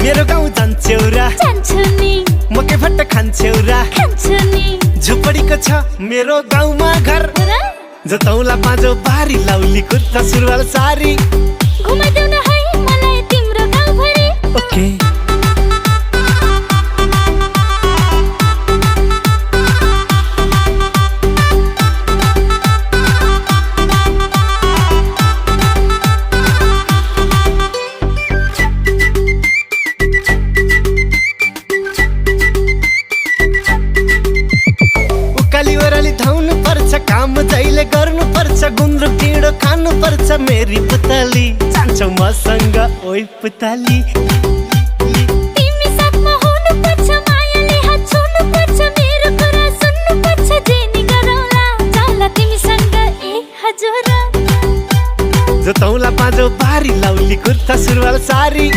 मेरो गाउँ जान्छौ र जान्छु नि मकै फट्ट खान्छौ र खान्छु नि झुपडीको छ मेरो गाउँमा घर र जतौला पाँजो बारी लाउली कुर्ता सुरुवाल सारी घुमाइदेऊ न है मलाई तिम्रो गाउँभरि ओके उकाली ओराली धाउनु पर्छ काम जहिले गर्नु पर्छ गुन्द्रुक ढिँडो खानु पर्छ मेरी पुतली जान्छौ मसँग ओइ पुतली तिमी साथमा हुनु पर्छ मायाले हात छोड्नु पर्छ मेरो कुरा सुन्नु पर्छ जे नि गरौँला जाला तिमीसँग ए हजुर जतौला पाँजो बारी लाउली कुर्ता सुरुवाल सारी